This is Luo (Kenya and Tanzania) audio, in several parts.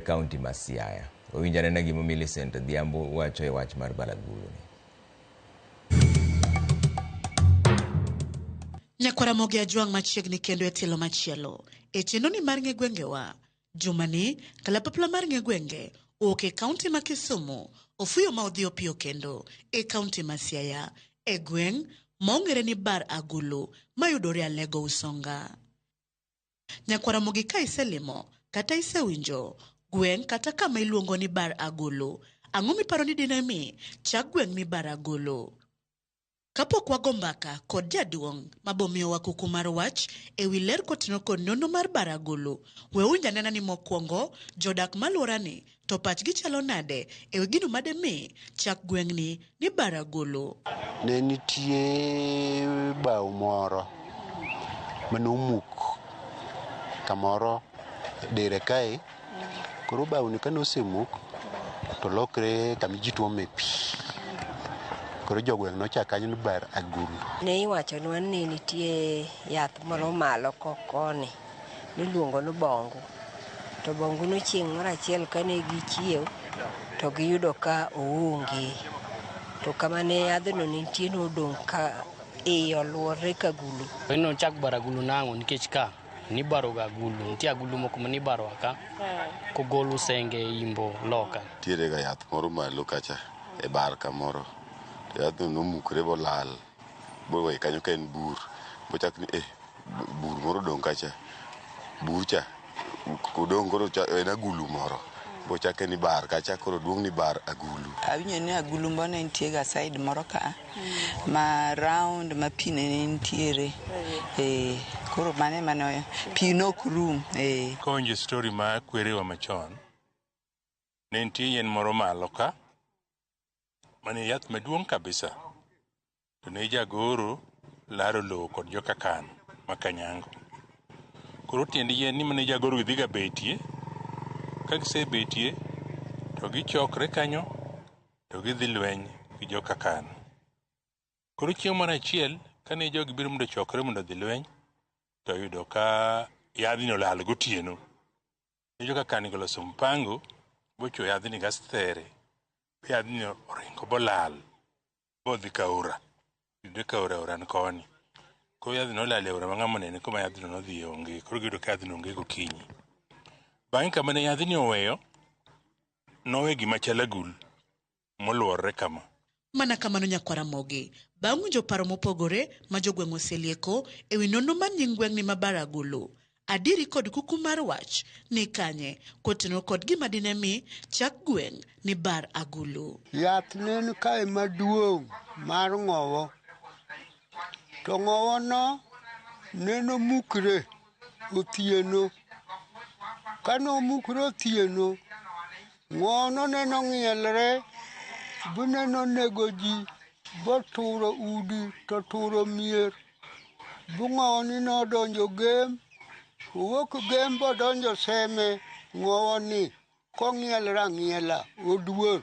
Kaunti ma Siaya. Wawinj anena gima Millicent Adhiambo wacho e wach mar Baragulu ni. Nyakwara Mogi Ajwang' machiegni kendo e tielo machielo e chenroni mar ng'e gwengewa. Jumani, kalapapla mar ng'e gwenge owuok e kaunti ma Kisumu, ofuyo ma odhi opiyo kendo e kaunti ma Siaya, e gweng' ma ong'ere ni Bar Agulu mayudore Alego Usonga. Nyakwar Ramogi ka iselimo kata isewinjo gweng' kata kama iluongo ni Bar Agulu, ang'o miparo ni dine mi chak gweng' ni Bar Agulu? Kapok wago mbaka kod jaduong' ma bomiyowa kuku mar wach e wi ler kotenore kod nonro mar Bar Agulu, we uwinj anena ni mokwongo jodak maluorani to pachgi chalo nade e wi gino ma demi chak gweng'ni ni Bar Agulu? Ne nitie bao moro mane omuk kamoro dire kae. Koro bawoni kane osemuk to olokre kama ji tuome pi. Koro jogweng' nochak kanyo ni bar agulu. Ne iwachonwa ni nitie yath moro malo koni miluongo ni bongu. To bonguno chieng' moro achiel kane gichiew to giyudo ka oonge. To kama ne yadhno nitie nodong' ka iye oluorre ka agulu. Nochak baro agulu nang'o nikech ka nibaroga agulu, nitie agulu moko ma nibaroga ka kogol usenge imbo loka. Nitiere ga yath moro malo kacha e bar kamoro to yadhno nomukre bolal bowe kanyo ka en bur bochak ni eh bur moro odong' kacha bur cha odong' koro en agulu moro bochake ni bar kacha koro oduong' ni bar agulu. Awinjo ni agulu moro ne nitie ga side moro ka ma round ma pi ne nitiere. Eh, koro mano ema ne pi ne ok rum. Eh. Kawinjo story mar kwerewa machon, ne nitie yien moro malo ka, mane yath maduong' kabisa. To ne jagoro laro lowo kod joka kan ma Kanyango. Koro tiend yien ni mane jagoro gi dhiga betie, ka gisebetie to gichokre kanyo to gidhi lweny gi joka kan. Koro chieng' moro achiel kane jogi biro mondo ochokre mondo odhi lweny, to oyudo ka yadhni olal gotieno. Ne joka kan go oloso mpango bochwo yadhni gastere, yadhni oringo bolal. Bodhi ka aora, yudre ka aora, aora ni koni. Koro yadhno nolal e aora ma ng'ama onene kuma yadhno nodhiye onge. Koro giyudo ka yadhno onge gokinyi. Bang'e kama ne yadhni oweyo, nowe gima chal agul moluorre kama. Mana kamano nyakwar Ramogi, bang' winjo paro mopogore ma jogweng' oselieko e wi nonro mar nying gweng'ni ma Bar Agulu, Adiri kod kuku mar wach ni kanye kotenore kod gima dine mi chak gweng' ni Bar Agulu. Yath ne ni kae maduong' mar ng'owo, to ng'owono neno mukre otieno. Kane omukre otieno, ng'owono neno ng'ielre, boneno nego ji, boturo udi to turo mier. Bung'owoni nodonjo Gem, owuok Gem bodonjo Seme, ng'owoni kong'ielre ang'iela, oduor.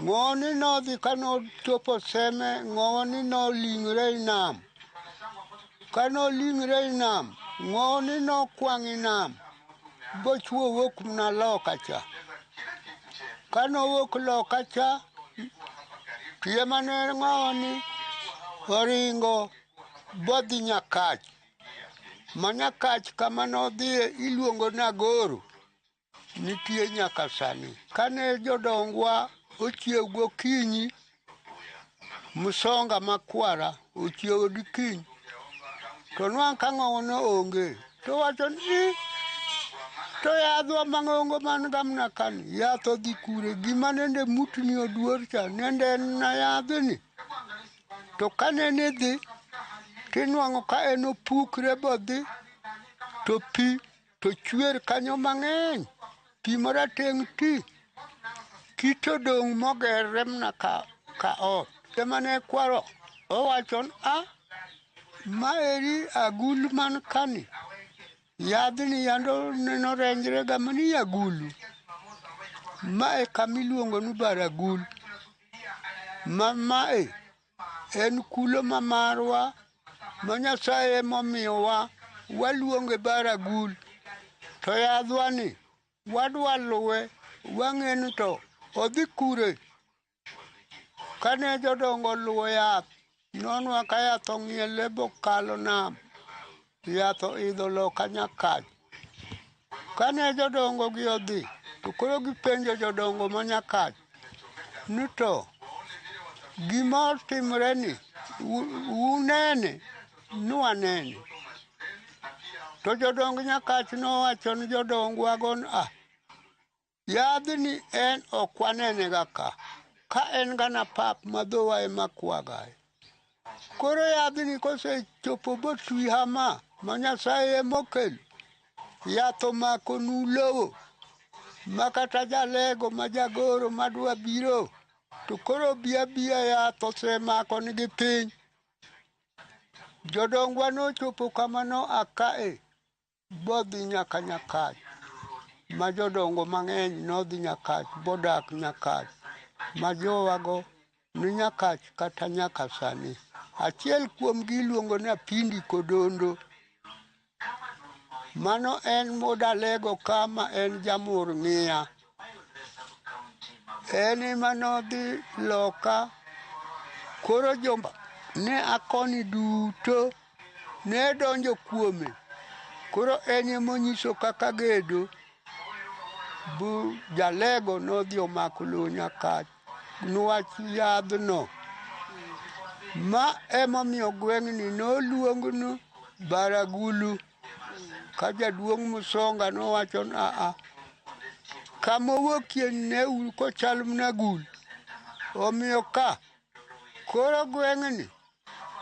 Ng'owoni nodhi kanochopo Seme, ng'owoni noling're i nam. Kanoling're i nam, ng'owoni nokwang' i nam, bochwo owuok mana loka cha. Kanowuok loka cha, Tie mane ng'owoni oringo bodhi Nyakach. Ma Nyakach kama nodhiye iluongo ni Agoro nitie nyaka sani. Kane jodongwa ochiew gokinyi, Msonga makwara ochiewo dikiny to nwang' ka ng'owono onge to wacho ni "Ii, to yadhwa mang'ongo man gamna kani yath odhi kure gima nende mutni oduor cha nende en na yadhni to kane idhi tinwang'o ka en opukre bodhi to pi to chwer kanyo mang'eny pi marateng' ti kite odong' mogerre mana ka ot ema ne kwaro owacho ni a maeri agulu man kani yadhni yando neno renjre ga mani agulu mae kama iluongo ni bar agul ma mae En kulo ma marwa ma Nyasaye emomiyowa waluonge bar agul. To yadhwani Wadwa luwe, wang'e ni to odhi kure. Kane jodongo oluwo yath, nonwa ka yath ong'iele bokalo nam. Yath oidho loka Nyakach. Kane jodongo gi odhi, to koro gipenjo jodongo ma Nyakach ni to gima otimre ni unene nwanene. To jodong Nyakach nowacho ni jodongwago ni ah, yadhni en ok wanene ga ka. Ka en gana pap ma dhowa ema kwagae. Koro yadhni kosechopo botwi hama ma Nyasaye emokelo, yath omako nu lowo ma kata jalego ma jagoro madwa biro to koro bi abiya yath osemako nigi piny. Jodongwa nochopo kama noa kae bodhi nyaka Nyakach ma jodongo mang'eny nodhi Nyakach bodak Nyakach ma jowago ni Nyakach kata nyaka sani. Achiel kuomgi iluongo ni Apindi Kodondo. Mano en modalego ka ma en jamur ng'iya. En ema nodhi loka koro joma ne akoni duto ne donjo kuome. Koro en emonyiso kaka gedo bu jalego nodhi omako lowo Nyakach niwach yadhno. Ma emomiyo gweng'ni noluong ni Baragulu. Ka jaduong' Musonga nowacho ni aa, kama owuokie ne uru kochal mana gul. Omiyo ka koro gweng'ni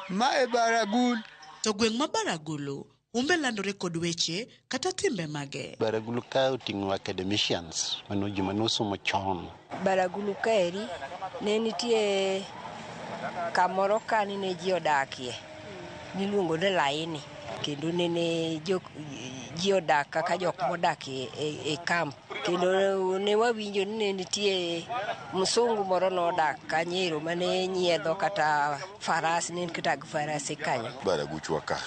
ma e Baragul. To gweng' ma Baragulu humbe landore kod weche kata timbe mage. Baragulu ka oting'o academicians, mano joma nosomo chon. Baragulu kaeri ne nitie kamoro ka ne ji odakie miluongo ni Laini kendo nene ji odak kaka jok modak e camp kendo ne wawinjo ni ne nitie msungu moro nodak kanyo ero mane nyiedho kata faras ne en kata gi farase kanyo. Baraguchwa ka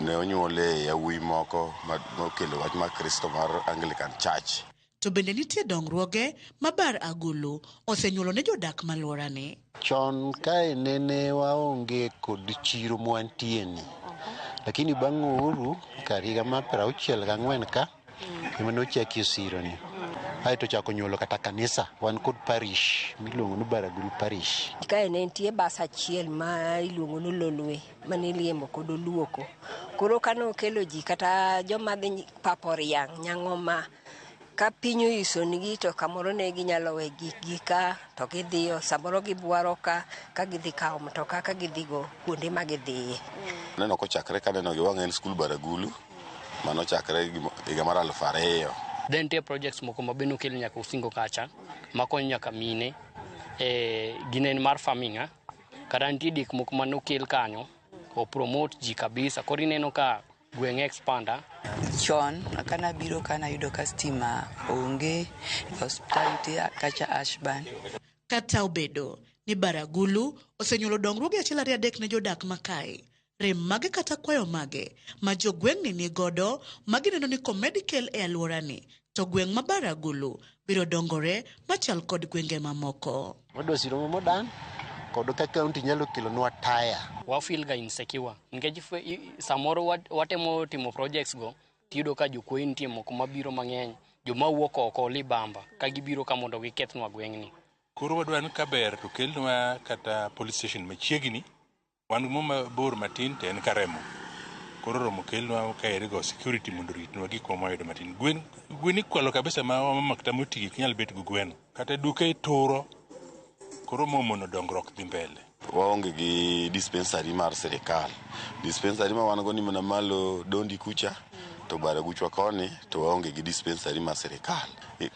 ne onyuole yawuoyi moko mokelo wach mar Kristo mar Anglican Church. To bende nitie dongruoge ma Bar Agulu osenyuolo ne jodak malworani. Chon kae nene waonge kod chiro mwantie ni. Lakini bang' uhuru kar higa mar 64 ka ema nochakie siro ni. Aeto ochako nyuolo kata kanisa. Wan kod parish miluongo ni Baragulu Parish. Kae ne nitie bas achiel ma iluongo ni Lolwe mane iriembo kod Oluoko. Koro kane okelo ji kata joma dhi papo riang' Nyang'oma ka piny oyisonigi to kamoro ne ginyalo we gikgi ka to gidhiyo samoro gibuaro ka ka gidhi kawo mtoka ka gidhigo kuonde ma gidhiye. Neno kochakre kaneno gi wang'a en skul Baragulu manochakre higa mar 2000. Then nitie projects moko ma bende okel nyaka Usingo kacha makonyo nyaka mine ginen mar farming kata nitie gik moko manokel kanyo o promote ji kabisa koro ineno ka gweng' expand. Chon kana biro kana yudo ka stima onge, osiptal nitie kacha Ashburn. Kata obedo ni Baragulu osenyuolo dongruoge achiel ariyo adek ne jodak makae, rem mage kata kwayo mage ma jogweng'ni ni godo ma gineno ni komed kel e alworani to gweng' ma Baragulu biro dongore machal kod gwenge mamoko. Wadwa siro modan kod ka kaunti nyalo kelonwa taya. Wa feel ga insecure nikech samoro watemo timo projects go tiyudo ka jokuoye nitie moko mabiro mang'eny joma wuok oko libamba ka gibiro ka mondo gikethnwa gweng'ni. Koro wadwa ni kaber to kelnwa kata police station machiegni. Wan gi mabor matin to en Karemo. Koro romo kelnwa kaeri go security mondo oritnwa gik ma wayudo matin. Gwen ikwalo kabisa ma wamama kata moti ok nyal bet gi gweno. Kata duke ituro koro momono dongruok dhi mbele. Waonge gi dispensary mar sirikal. Dispensary ma wan go ni mana malo Dondi kucha to Baraguchwa koni to waonge gi dispensary mar sirikal.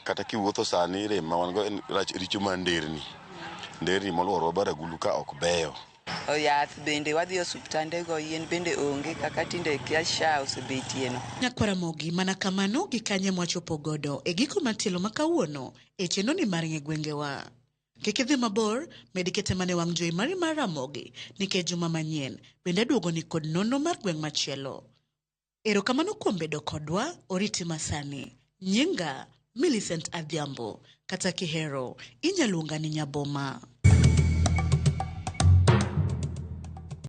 Kata kiwuotho sani rem ma wan go en rach richo mar nderni. Nderni moluorowa Baragulu ka ok beyo. Yath bende wadhi osuptandego yien bende onge kaka tinde kia SHA osebetie no. Nyakwara Mogi mana kamano gi kanye mwachopo godo e giko mar tielo ma kawuono e chenro ni mar ng'e gwengewa. Kik idhi mabor, med kete mana e wang' jowi mari mar Ramogi nikech juma manyien bende aduogo ni kod nonro mar gweng' machielo. Erokamano kuom bedo kodwa, oriti masani. Nyinga Millicent Adhiambo, kata kihero inyaluonga ni Nyaboma.